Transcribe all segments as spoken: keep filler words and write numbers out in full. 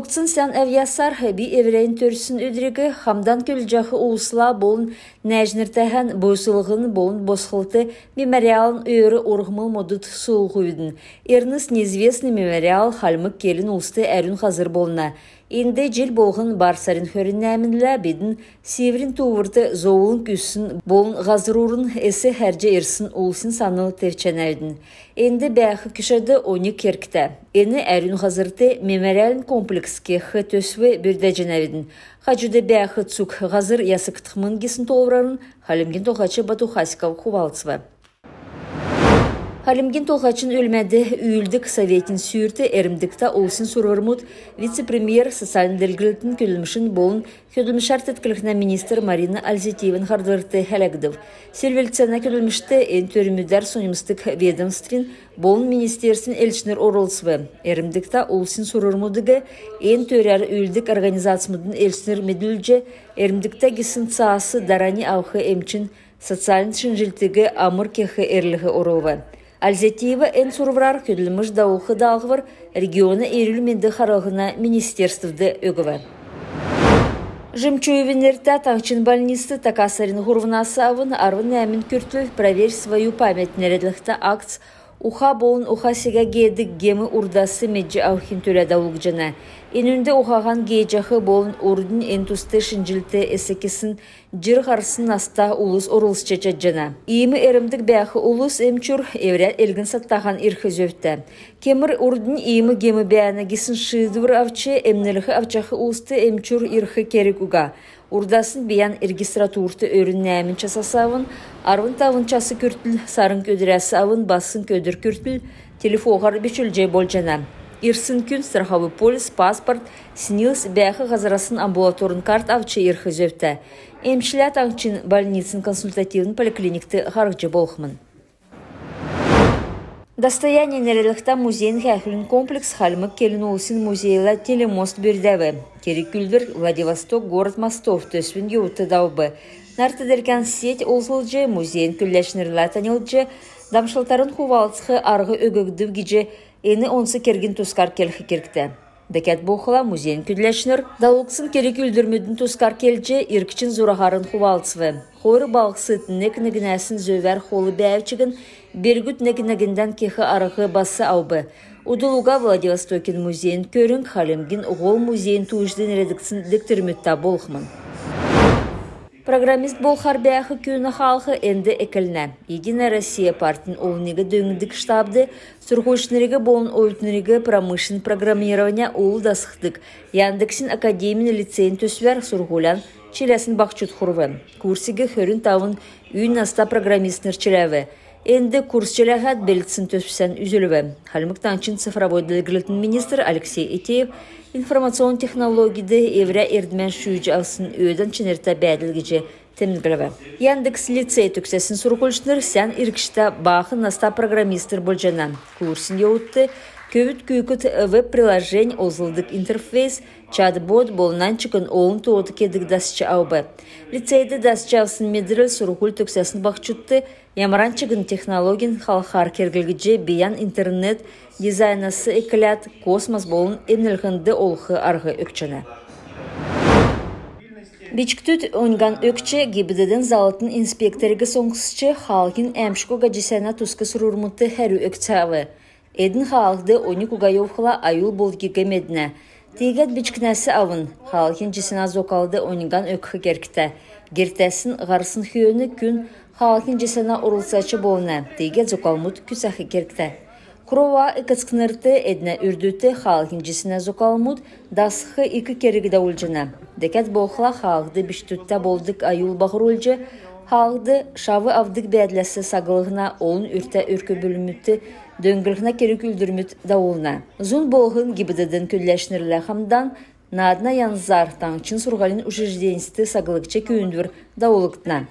Угтсн сән әвъясар би эврән төрсн өдриг хамдан көдлҗәх улсла болн нәәҗнртәһән «Буйслһн болн босхлт» мемориалын өөр урһмл модд суулһувидн. Эрнст неизвестный мемориал хальмг келн улст әрүн һазр болна. Энд җил болһн бар сарин хөрн нәәмнлә бидн Сиврин тууврт зовлң үзсн болн һазрурн эс хәрҗ ирсн улсин санл тевчәнәвидн. Энд бәәх күчәд оньг кергтә. Эн әрүн һазрт мемориальн комплекс кех төсв бүрдәҗәнәвидн. Хаҗуд бәәх цуг һазр ясгдхмн гисн тоолврарн Хальмгин Толһач Бату Хасиков хувалцв. Хальмгин Толһачин өлмәд үүлддг советин сүүрт эрмдгтә улсин сурврмуд вице-премьер, социальн делгрлтин, көдлмшин болн көдлмшәр теткллһнә министр Марина Ользятиеван һардврт хәләгдв. Селвлцәнә көдлмшт эн төрмүдәр соньмсдг ведомствин болн министерствин элчнр орлцв. Эрмдгтә улсин сурврмудыг эн төрәр үүлддг организацмудын элчнр медүлҗ, эрмдгтә гисн цаас дарани авх эмчин социальн шинҗллтиг амр кех эрлһ орулв. Ользятиева эн сурврар көдлмш давулх даалһвр региона эрүл-менд харллһна министерствд өгв. Жемчуевин нертә таңһчин больницд така сарин һурвнас авн арвн нәәмн күртл «Проверь свою память» нерәдлһтә акц уха болн уха-сегә геедг гем урдас медҗ авхин төлә давулгдҗана. Энүнд ухаһан гееҗәх болн урднь эн туст шинҗллт эс кесн җир һарсн наста улс орлцҗ чадҗана. Иим эрмдг бәәх улс эмчүр эврә элгн-садтаһан ирх зөвтә. Кемр урднь иим гем бәәнә гисн шиидвр авч эмнлһ авчах улст эмчүр ирх керг уга. Урдаснь бийән регистратурт өрүн нәәмн часас авн арвн тавн час күртл, сарң өдрәс авн басң өдр күртл телефоһар бичүлҗ болҗана. Ирсн күн страховой полис, паспорт, СНИЛС, бәәх һазрасн амбулаторн карт авч ирх зөвтә. Эмчлә таңһчин больницин консультативн поликлиникт харһҗ болхмн. «Достояние» нерәдлһтә музейн һәәхүлин комплекс хальмг келн улсин музейлә телемост бүрдәв. Керг-үүлдвр «Владивосток — город мостов» төсвин йовудт давв. Нарт-делкән сеть олзлҗ, музейн көдләчнрлә таньлдҗ, дамшлтарн хувалцх арһ өггдв гиҗ эн онц кергин тускар келх кергтә. Дәкәд болхла, музейн көдләчнр давулгдсн керг-үүлдврмүдин тускар келҗ, иргчин зураһарн хувалцв. Хойр балһсд нег-негнәсн зөвәр хол бәәв чигн, белгүд нег-негндән кех арһ бас авв. Удл уга Владивостокин музейн көрң Хальмгин һол музейн тууҗд нерәдгдсн дегтрмүдтә болхмн. Программист болхар бәәх күүнә хаалһ энд эклнә. «Единая Россия» партин олниг дөңндг штабд сурһульчнриг болн оютнриг промышленн программирования ул дасхдг Яндексин академин лицейин төсвәр сурһулян чиләсн баһчуд хурв. Курсиг хөрн тавн үйн наста программистнр чиләв. Энд курс чиләһәд белдсн төсвсән үзүлв. Хальмг Таңһчин цифровой делгрлтин министр Алексей Этеев информационн технологид эврә эрдмән шүүҗ авсн өөдән чинртә бәәдл гиҗ темдглв. Яндекс лицей төгсәсн сурһульчнр сән иргчтә баахн наста программистнр болҗана. Курсин йовудт көвүд күүкд веб-приложень, олзлдг интерфейс, чат-бот болн нань чигн олн тоот кедг дасч авв. Лицейд дасч авсн медрл сурһуль төгсәсн баһчудт ямаран чигн технологин халхар керглгдҗ, бийән интернет дизайнас экләд космос болн эмнлһнд олх арһ өгчәнә. Бичкдүд оньган өгч, ГИБДД-н заллтын инспекториг соңсч, хаалһин әәмшг уга җисәнә туск сурврмудт хәрү өгцәв. Эдн хаалһд оньг уга йовхла, аюл болдгиг меднә. Тиигәд бичкнәс авн хаалһин җисәнә зокалд оньган өгх кергтә. Гертәсн һарсн хөөн күн хаалһин җисәнә орлцач болна. Тиигәд зокалмуд күцәх кергтә. Кровоа эк-эцкнрт, эднә үрдүдт хаалһин җисәнә зокалмуд дасх ик керг давулҗана. Дәкәд болхла, хаалһд бичкдүдтә болдг аюл баһрулҗ, хаалһд шав авдг бәәдләс саглһна, олн үртә өрк-бүлмүдт дөңнлһнә керг-үүлдврмүд давулна. Зун болһн ГИБДД-н көдләчнрлә хамдан наадна янзар таңһчин сурһулин учрежденьст саглгч күүндвр давулгдна.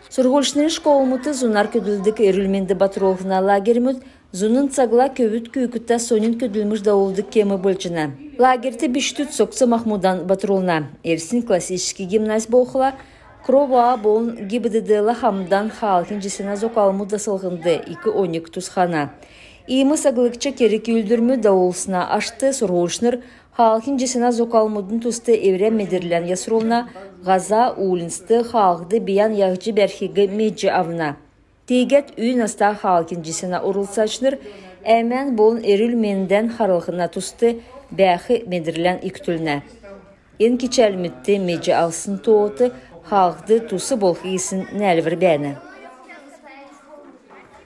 Сурһульчнрин школмудт зунар көдлдг эрүл-менд батрулһна лагерьмуд зуна цагла көвүд күүкдтә соньн көдлмш давулдг кем болҗана. Лагерьт бичкдүд цогц-махмудан батрулна. Элстин классическ гимназь болхла, Кровоа болн ГИБДД-ла хамдан хаалһин җисәнә зокалмуд даслһнд ик оньг тусхана. Иим саглгч керг-үүлдврмүд давулсна ашт сурһульчнр Хаалһин җисәнә зокалмудын туст эврә медрлән ясрулна, һаза уульнцд хаалһд бийән яһҗ бәрхиг медҗ авна. Тиигәд үй наста хаалһин җисәнә орлцачнр әмән болн эрүл-мендән харлһна туст бәәх медрлән икдүлнә. Эн кичәлмүдт медҗ авсн тоот хаалһд тус болх гисн нәәлвр бәәнә.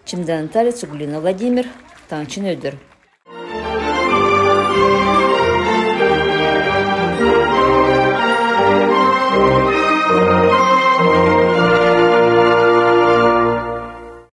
Чимдән Наталья, Цуглина Владимир, Таңһчин өдр.